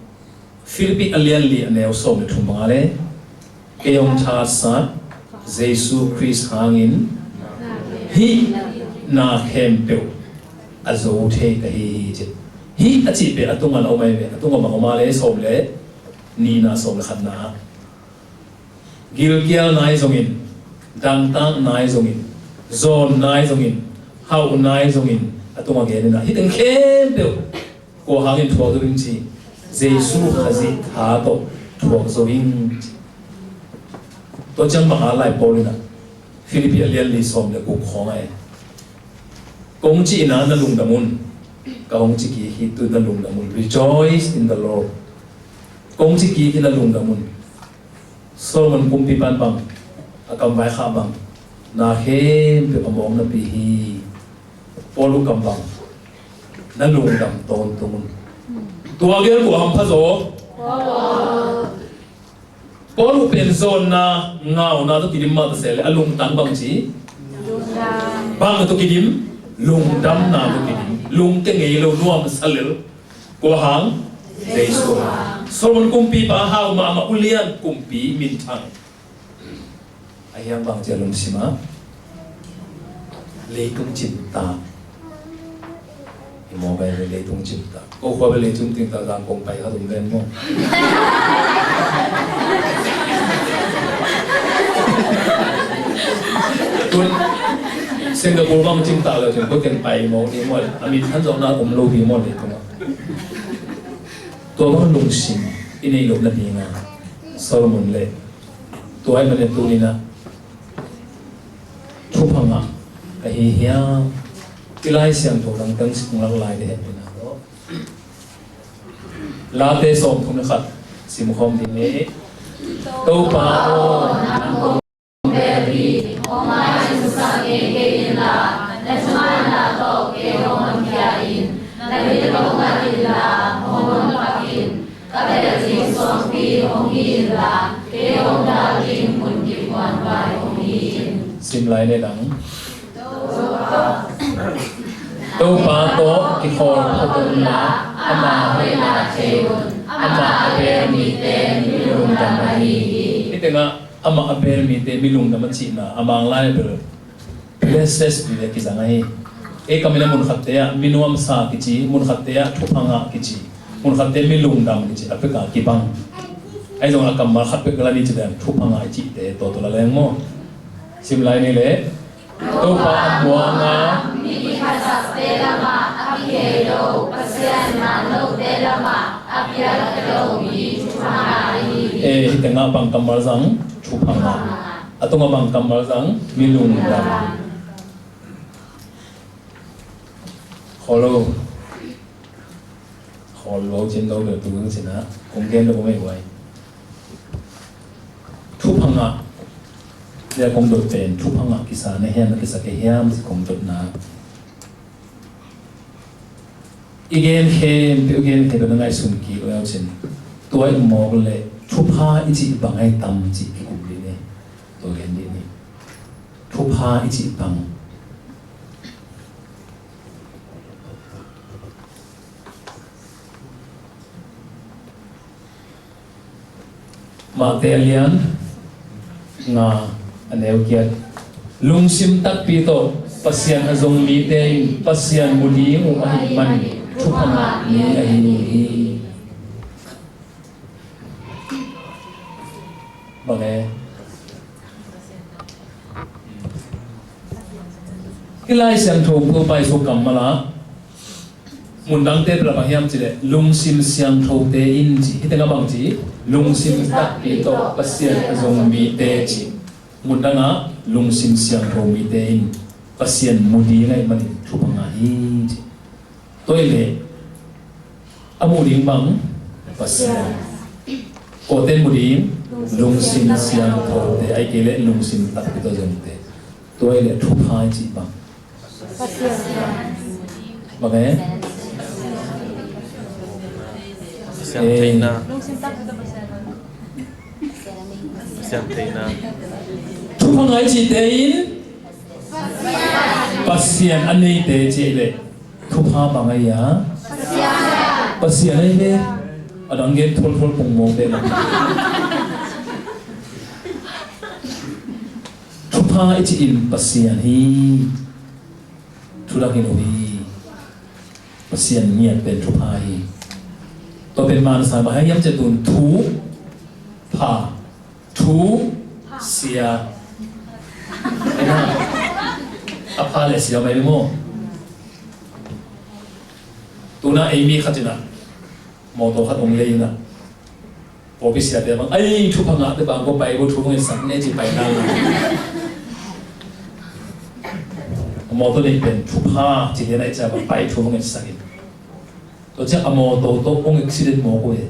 Philippi a lian li a neu sawm le thum bang ah le, kei hong thatsa Jesu Khrist hangin hih na khempeuh a zo thei ka hi hi ci. Hih a cih pen a tungah a om ahi ve, a tungah bang om a le, sawm le nihna, sawm le khatna ah gilkial nai zongin, dangtak nai zongin, zawn nai zongin, hauh nai zongin, a tungah gen in ah, hih teng khempeuh kua hangin thuak zo ing ci? Jesu Khazih tha tawh thuak zo ing ci. Tua ciang bang a lai Paul in ah Philippi a lian li sawm le guk khawng ah, kong cih in ah na lungdam un. Ka hong ci kik hi, tu na lungdam un. Rejoice in the Lord. Kong ci kik hi, na lungdam un. Solomon kumpipa in bang a kamvai khah bang, na khempeuh a mawknapi hi. Paul uh kam bang, na lungdam tawntung un. Tua gel kua hampha zaw? Paul uh pen zawnna, ngauna tawh kidim mah ta se le, a lungtang bang ci? Bang tawh kidim? Lungdamna tawh kidim. Lungke ngei lo, nuamsa lel. Kua hang? Jesu hang. Solomon kumpipa hau mahmah, ulian kumpi minthang. Ahi hang bang ci a lungsim ah? Leitung cimtak. I mawk a hi ve, leitung cimtak. Ko khua bel leitung cimtak, zang kong pai khat om ven maw? Tun Singapore bang cimtak leu cin, ko teng pai maw, i maw, a min than zawhna om lo hi maw, leitung ah. Tua bang lungsim i neih loh nading a, Solomon le tua ahih manin tuni-in ah thupha ngah ka hi hiam? I Lai Siangtho dang teng sim lak lai ding hi in ah. Late sawmthum le khat sim khawm ding hi. Topa aw, nang kong bel hi, hong ngaihsutsak ngei kei inla, na thumanna tawh kei hong honkhia in. Na bil hong ngat inla, hong honpak in. Ka bel ding suangpi hong hi inla, kei hong dal ding mun kip muanhuai hong hi in. Sim lai ni dang. Topa tawh kikhawl phot unla, ama hoihna thei un. Amah a bel mite mi lungdam ahi hi. Hih tengah amah a bel mite mi lungdam a cihna a Manglai bel blessed mite kizang ahi. Ei kam in ah mun khatte ah mi nuamsa kici, mun khatte ah thupha ngah kici, mun khatte mi lungdam kici, a pek a kibang. Ahi zongin a kammal khat pek la ni ci leng, thupha ngah i cihte tawh tawh la leng maw? Sim lai ni le. Topa a muang a, mi kiphatsakte lamah a kihei lo, Pasian man lote lamah a piangkhia lo mi thupha ngah ahi hi. Eh, hih tengah bang kammal zang? Thupha ngah. A tungah bang kammal zang? Mi lungdam. Khawl lo. Khawl lo cin lo bel tu ding cin ah kong gen lo mei huai. Thupha ngah. Tua kong dot pen thupha ngah kisa na hiam, na kisa kei hiam ci kong dotna. I gen khempeuh, i gen khempeuh na ngaihsun kik leu cin, tua i mawk leh thupha i cih bang ahi tam cih kikum dih ni. Tua gen dih ni. Thupha i cih bang. Matthai a lian nga, a neu giat. Lungsim takpi tawh Pasian a zong mite in Pasian mu ding uh ahih manin thupha ngah mi ahi uh hi. Hih Lai Siangtho Topa Jesu kammal ah mundangte bel bang hiam cih leh lungsim siangthote in ci. Hih tengah bang ci? Lungsim takpi tawh Pasian a zong mite ci. Mundangah lungsim siangtho mite in Pasian mu ding ahih manin thupha ngah hi ci. Tua ahih leh a mu ding bang Pasian. Kawte mu ding? Lungsim siangthote, ahih kei leh lungsim takpi tawh zongte. Tua ahih leh thupha i cih bang? Bang e? Pasian theihna. Pasian theihna. Thupha ngah i cihte in Pasian a neite cih leh thupha bang a hi a? Pasian a hi ve. A dang gen tholthol pongmawk ve. Thupha i cih in Pasian hi. Thu dang hi lo hi. Pasian ngiat pen thupha hi. Tua pen mansa bang hiam cih leh tun thu pha, thu sia. A pha le sia mai maw? Tuna ei mi khat in a mawtaw khat hong lei in a, pawlpi siate bang, ai, thupha ngahte bang ko pai bo, thu hong ngetsak ni ci pai nang. A mawtaw nei pen thupha ci lian a i cia bang pai thu hong ngetsak in. Tua ciang a mawtaw tawh hong accident mawk uh e.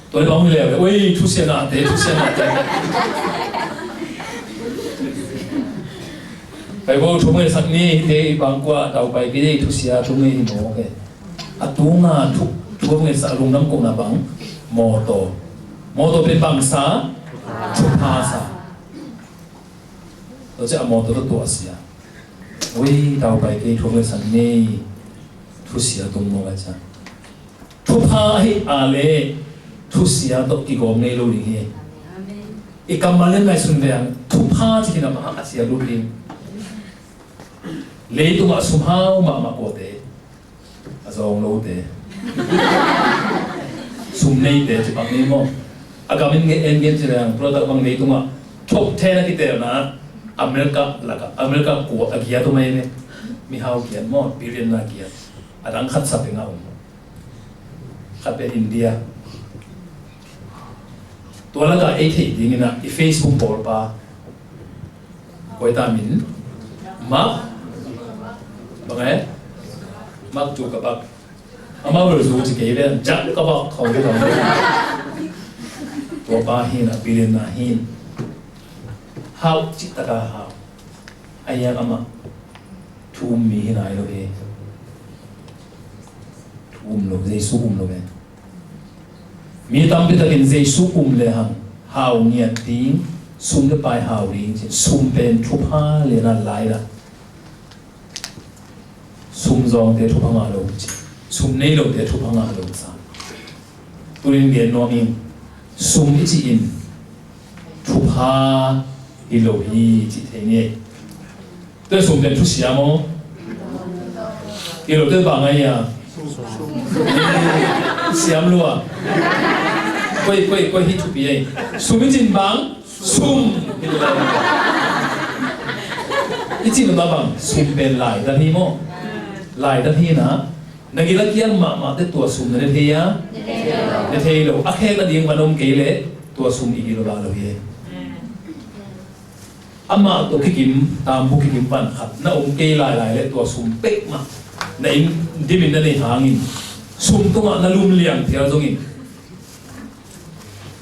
Tua leh bang hong leh, oi, thusia ngahte, thusia ngahte. Pai bo, thu hong ngetsak ni, hihte i bang kua dau pai kei, thusia thu ngei hi mawk e. A tunga thu, thu hong ngetsak lungdam kohna bang? Mawtaw. Mawtaw pen bangsa? Thupha sa. Tua ciang a mawtaw tawh tua sia. Ui, dau pai kei, thu hong ngetsak ni. Thusia tung mawk a ciang. Thupha ahi a leh thusia tawh kigawm ngei lo ding hi. I kammal le ngaihsun veng, thupha ci khin a mah a sia lut ding. Leitungah sum hau mahmah kawte, a zawng lote, sum neite ci bang ni maw? A gam in nge en gen ci leng, tua tak bang leitungah top ten a kitelna America lakah, America kua a giat om ahi ve. Mihau giat maw, billionaire giat. A dang khat sa peng a om. Khat pen India. Tua lakah ei theih dingin ah i Facebook bawlpa, koi ta min? Mark, bang e? Mark Zuckerberg. Amau bel Zu ci kei ven, Zuckerberg khawng te khawng. Tua pa hi in ah, billionaire hi in. Hau cih taka hau. A hiang amah thu um mi hi nai lo hi. Thu um lo, Jesu um lo ve. Mi tampi takin Jesu um le hang hau ngiat ding, sum le pai hau ding ci. Sum pen thupha lian a lai la. Sum zawngte thupha ngah lo ci. Sum nei lote thupha ngah lo sa. Tunin gen nuam ing, sum i cih in thupha hi lo hi cih thei ni. Tua sum pen thusia maw? Hi lo, tua bang a hi a? Siam lua. Koi, koi, koi hi thupi ei. Sum i cih in bang? Sum. Hi lo. I cih in bang? Sum pen laidan hi maw? Laidan hi na. Na gil a kiang mahmah teh tua sum na ne thei a? Ne thei lo. A khek nading van om kei leh tua sum i gil lo lai lo hi. Amah tawh kikim, tambu kikim pan khat na om kei lailai leh tua sum peuhmah na inn dimin na nei hangin, sum tungah na lum liang phial zongin,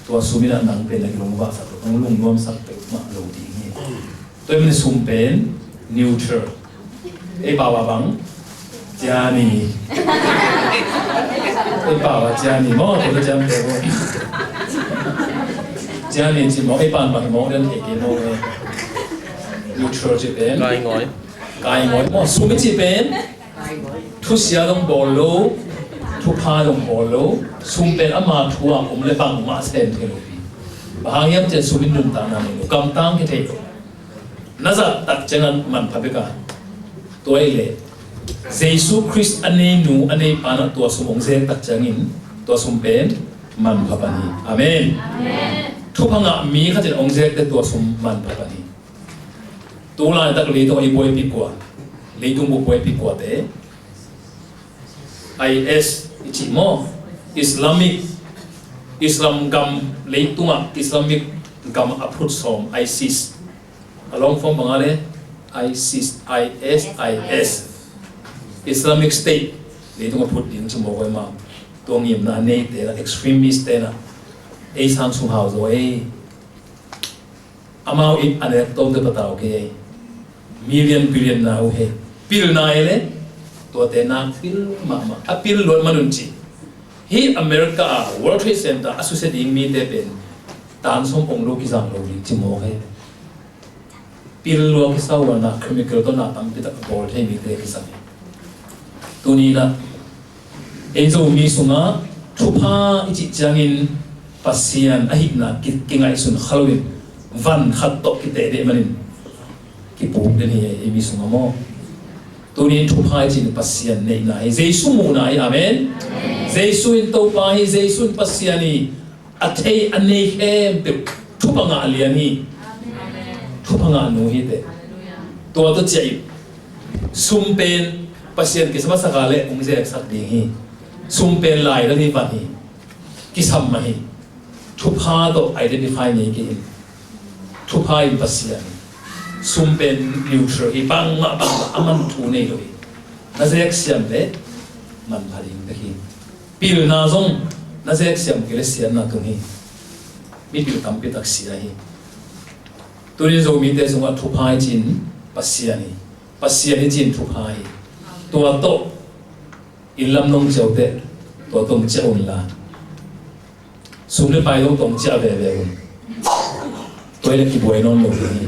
tua sum in ah nang pen na kilungvahsak lo, nang lungnuamsak peuhmah lo ding hi. Tua ahih manin sum pen neutral. Ei pau ah bang? Ciani. Ei pau ah ciani maw, tua cian pe maw. Ciani ci maw, ei pan pan maw, den ei ke maw. Neutral ci pen. Kai ngoi. Kai ngoi maw, sum i ci pen. Thusia zong bawl lo, thupha zong bawl lo, sum pen ama thu a om le bangmah sem thei lo pi. Bang hang hiam cih leh sum in nuntakna nei lo, gamtang kithei lo. Na zat tak ciangin manpha bek a. Tua ahih leh Jesu Khrist a nei nu, a nei pa in ah tua sum hong zek tak ciangin tua sum pen manpha pan hi. Amen. Thupha ngah mi khat in hong zek teh tua sum manpha pan hi. Tu laitak leitung i buaipi kua, leitung bup buaipi kuate, I S i cih maw, Islamic, Islam gam, leitungah Islamic gam a phut sawm, ISIS. A long form bang a le, ISIS, I S I S, Islamic State, leitung a phut ding ci mawk a, tua ngimna neite, extremist te na, ei sang sung hau zaw ei. Amau in a nek tawmte patau kei ei. Million, billion na uh hei. Pilna ei le, tuate nak pil mahmah. A pil luat man un ci. Hih America a World Trade Center a susia ding mite pen tan sawm ong lo kizang lo ding ci mawk hei. Pil lua kisa uh a, na chemical tawh na tampi tak a bawl thei mite kisa hi. Tuni in ah ei Zomi sungah thupha i cih ciangin Pasian a hihna ki, kingaihsun kha loin van khat tawh kiteh deh manin kipuk den hi ei mi sungah maw. Tuni in thupha i cih Pasian neihna hi, Jesu muhna hi. Amen. Jesu in Topa hi, Jesu in Pasian hi. A thei a nei khempeuh thupha ngah lian hi. Thupha ngah nu hi teh. Tua tawh ciah in sum pen Pasian kisam a sak a leh hong zeksak ding hi. Sum pen lai dan hi, van hi. Kisam mah hi. Thupha tawh identify ngei kei in. Thupha in Pasian. Sum pen neutral hi, bangmah bangmah a man thu nei lo hi. Na zek siam leh manpha ding bek hi. Pilna zong na zek siam kei leh siatna tung hi. Mipil tampi tak sia hi. Tuni Zomite sungah thupha i cih Pasian hi. Pasian i cih thupha hi. Tua tawh inn lam nong ciah uh teh, tua tawh ciah un la. Sum le pai zong tawh ciah veve un. Tua hi leh kibuai nawn lo ding hi.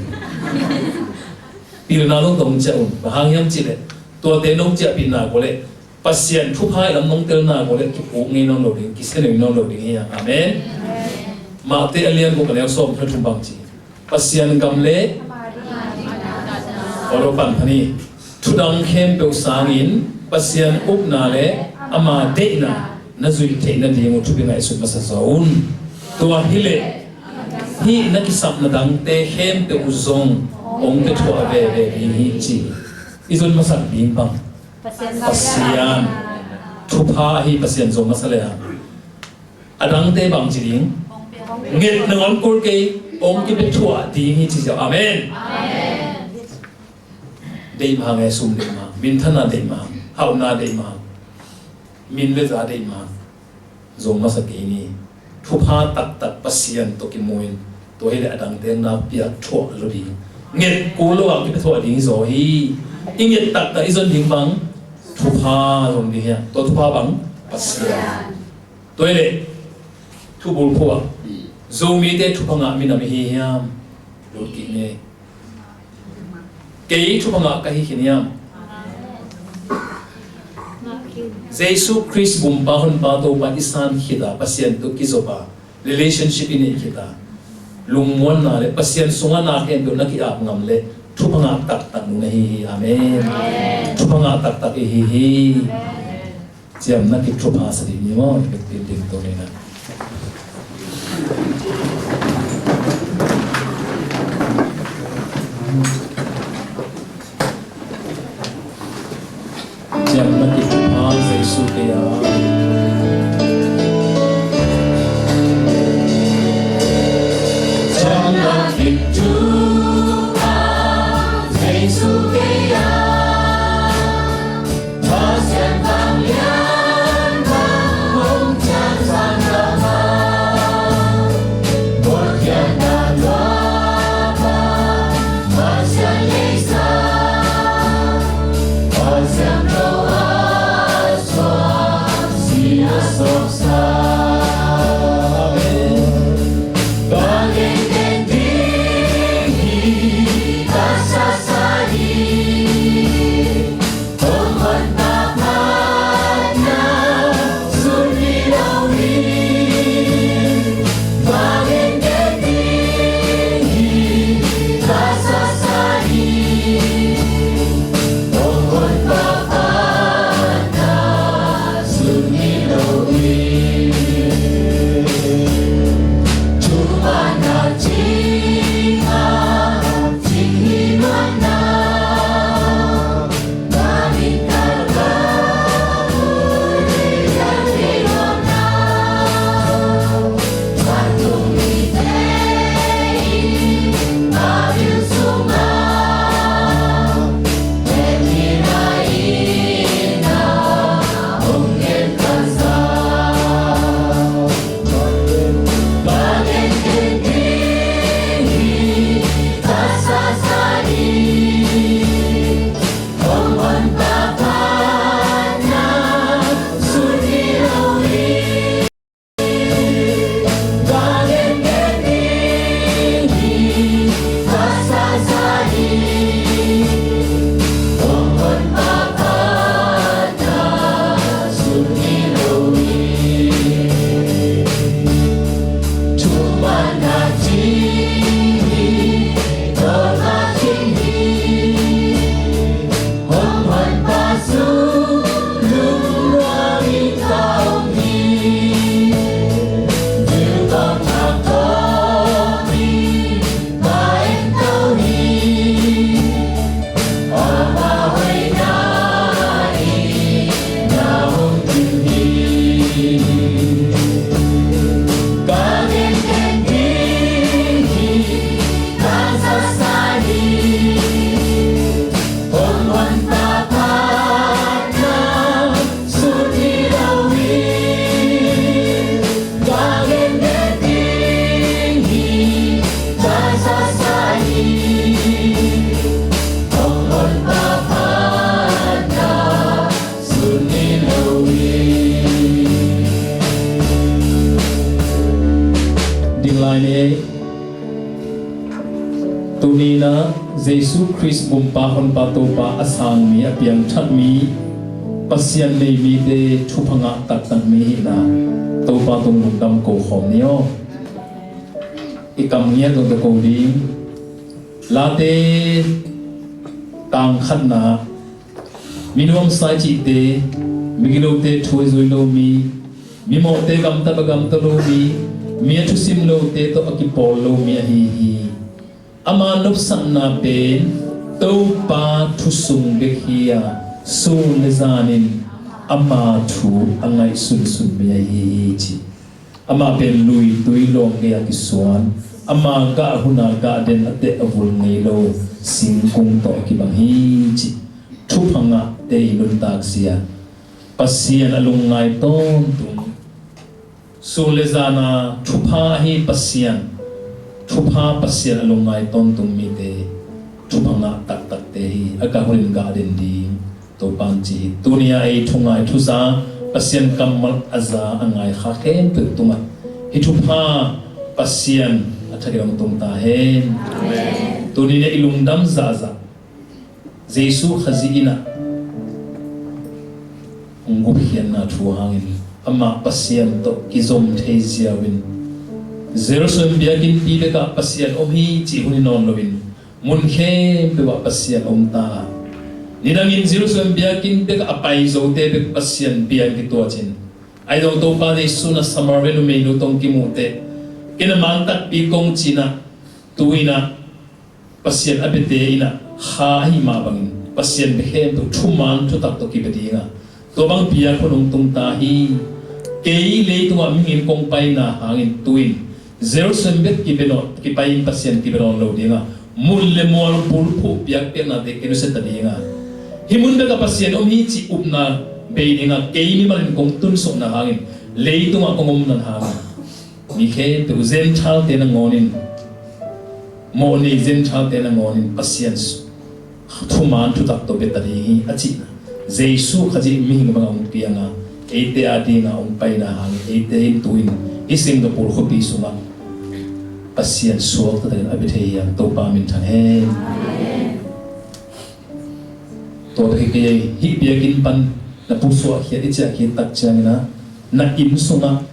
Pilna zong tawh ciah un. Bang hang hiam cih leh tuate nong ciahpih nak uh leh Pasian thupha i lam nong tel nak uh leh kipuk ngei nawn lo ding, kisia ngei nawn lo ding hi hang. Amen. Mate a lian guk a neu sawm le thum bang ci. Pasian gam le, tua lo pan phan hi. Thu dang khempeuh sangin Pasian ukna le ama deihna na zuih theih nading uh thupi ngaihsut masa zaw un. Tua hi leh hih na kisapna dangte khempeuh uh zong hong pia thuah veve ding hi ci. I zon masak ding bang Pasian. Thupha ahi Pasian zong masa le a, a dangte bang ci ding? Nget nangawn kul kei, hong kipia thuah ding hi ci ziau. Amen. Deih mah hang e, sum deih mah hang, minthanna deih mah hang, hauhna deih mah hang, min le za deih mah hang, zong masa kei ni. Thupha taktak Pasian tawh kimu in, tua hi leh a dangte na piak thuah lo ding. Nget kul lo a kipia thuah ding zaw hi. I nget taktak i zon ding bang? Thupha zong ding hi a. Tua thupha bang? Pasian. Tua hi leh thubul khua, Zomite thupha ngah minam i hi hiam? Lut kik ni. Kei thupha ngah ka hi khin hiam? Jesu Khrist Gumpa Honpa Topa i san khit a, Pasian tawh kizop a, relationship i neih khit a, lungmuanna le Pasian sungah na khempeuh na ki-ap ngam leh thupha ngah taktak nu na hi hi. Amen. Thupha ngah taktak i hi hi. Ciamna kip thupha sa dih ni maw, i bek ding ding to ni na. Ciamna kip thupha Jesu kei a. Ciamna kip thupha Jesu kei a. Amen. Tuni-in ah Jesu Khrist Bumpa, Honpa, Topa a sangmi, a piangthatmi, Pasian nei mite thupha ngah taktakmi hihna Topa tung lungdam ko khawm ni aw. I kam ngiat zong tawh ko ding. Late tang khatna, mi nuamsa i cihte, migilote thu a zui lomi, mimawhte gamta a gamta lomi, mi a thusim lote tawh a kipawl lomi ahi hi. Ama nopsakna pen Topa thu sung bek hi a, sun le zanin ama thu a ngaihsunsunmi ahi hi ci. Amah pen lui tui lawng gei-a kisuan, ama gah hun-a gah den, a teh a vul ngei lo singkung tawh a kibang hi ci. Thupha ngahte i nuntak zia, Pasian a lungngai tawntung, sun le zana thupha ahi Pasian, thupha Pasian a lungngai tawntung mite thupha ngah taktakte hi. A gah hunin gah den ding Topa'n ci hi. Tuni-a ei thungai thuza, Pasian kammal a za a ngai kha khempeuh tungah hih thupha Pasian a thakin hong tung ta hen. Amen. Tuni-in i lungdam zahzah Jesu Khazih in ah hong gupkhiatna thu hangin amah Pasian tawh kizom thei ziau in, Jerusalem biakinnpi bekah Pasian om hi cih hun hi nawn loin, mun khempeuh ah Pasian om ta. Nidangin Jerusalem biakinn bekah a pai zote bek Pasian bia in kituat in, ahi zong Topa Jesu in ah Samaria numeinu tawh hong kimuh teh, ken a man takpi kong ci-in ah, tu-in ah Pasian a biate in ah kha ahih mah bangin Pasian bia khempeuh thuman thutak tawh kibia ding a, tua bang biak hun hong tung ta hi. Kei leitungah mihing kong paina hangin tu-in Jerusalem bek kibia nawn, kipai-in Pasian kibia nawn lo ding a, mun le mual bulphuh biakpiaknate kei nusia ta ding a, hih mun bekah Pasian om hi cih upna bei ding a, kei mimal in kong tunsukna hangin, leitungah kong omna hangin, mi khempeuh, Gentile-te nangawnin, mawhnei Gentile-te nangawnin Pasian thuman thutak tawh bia ta ding hi a cihna, Jesu Khazih mihing bangah hong piang a, eite adingin hong paina hangin, eite in tu-in hih Singapore khuapi sungah Pasian suakta takin a bia thei hi hang, Topa minthang hen. Tua bek hi kei, hih biakinn pan na pusuahkhiat, i ciahkhiat tak ciangin ah, na inn sungah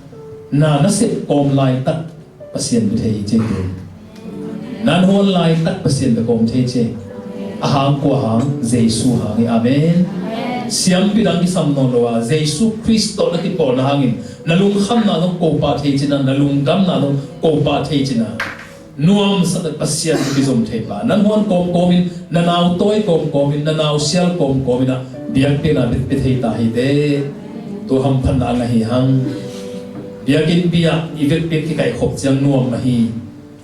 na nasep kawm laitak Pasian bia thei hi ci hi. Na nuan laitak Pasian bia kawm thei ci hi. A hang kua hang? Jesu hang hi. Amen. Siampi dang kisam nawn lo a, Jesu Khrist tawh na kipawlna hangin na lungkhamna zong ko pah thei cihna, na lungdamna zong ko pah thei cihna, nuamsa tak Pasian tawh kizom thei pa, na nuan kawmkawmin, na nau tawi kawmkawmin, na nau sial kawmkawmin ah biakpiakna bia, bia thei ta hi teh. Tua hamphatna a ngah hi hang. Biakinnpi ah i vekpi in kikaihkhop ciang nuam mah hi.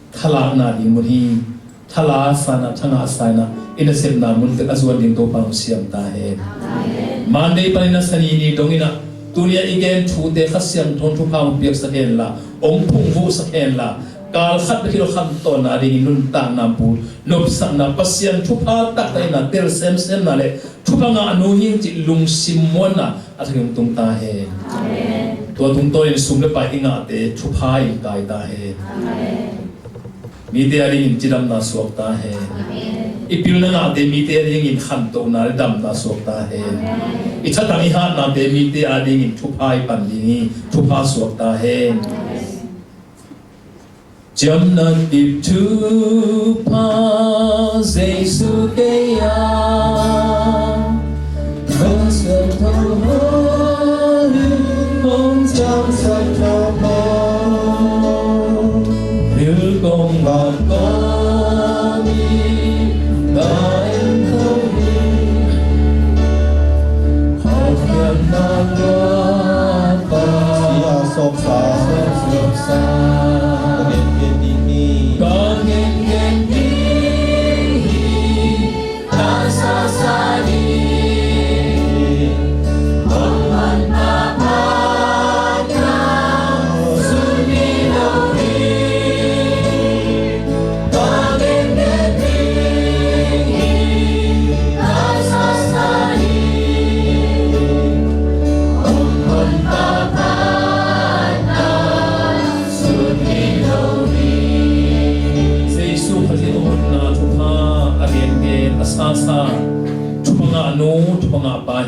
Thalakna ding mun hi. Thala sa-in ah, thangah sa-in ah, i nasepna mun tek a zuan ding Topa hong siam ta hen. Amen. Monday panin ah Sani ni dongin ah, tuni-a i gen thute Kha Siangtho in thupha hong piaksak hen la, hong phungvuhsak hen la, kal khat bek hi lo, khantawnna dingin nuntakna bul, nopsakna, Pasian thupha taktak in ah tel semsemna le thupha ngahnu hi ing cih lungsim muanna a thakin hong tung ta hen. Amen. Tua tungtawnin sum le pai i ngahte thupha in kai ta hen. Amen. Mite adingin cidamna suak ta hen. Amen. I pilna ngahte mite adingin khantohna le damna suak ta hen. Amen. I thatang i hatnate mite adingin thupha i pan ding hi, thupha suak ta hen. Amen. Ciamna kip thupha Jesu kei a, Kha Siangtho Holy hong ciamsak thupha, thil kong ngah kong i tai kong hi. Kha Siangtho Holy, sia sawpsa, sawpsa, ka ngen ngen ding hi, ka ngen ngen ding hi. Tasa sa ding, kong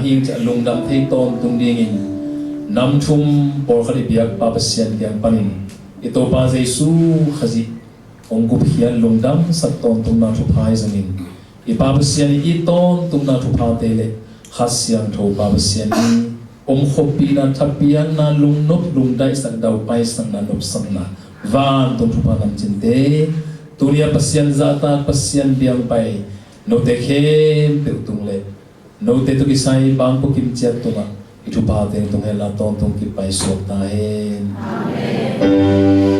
ding ciah lungdam thei tawntung dingin nam thum pawlkhat i biak Pa Pasian kiang panin i Topa Jesu Khazih hong gupkhiat lungdamsak tawntungna thupha hi zongin i Pa Pasian i it tawntungna thuphate le Kha Siangtho Pa Pasian i omkhoppihna, thapiakna, lungnop lungdaihsak, daupaisakna, nopsakna, vantung thupha namcinte, tuni-a Pasian zahtak, Pasian biakpai note khempeuh tung le note tawh kisai bangkua kim ciat tungah i thuphate tung henla tawntung kipai suak ta hen. Amen.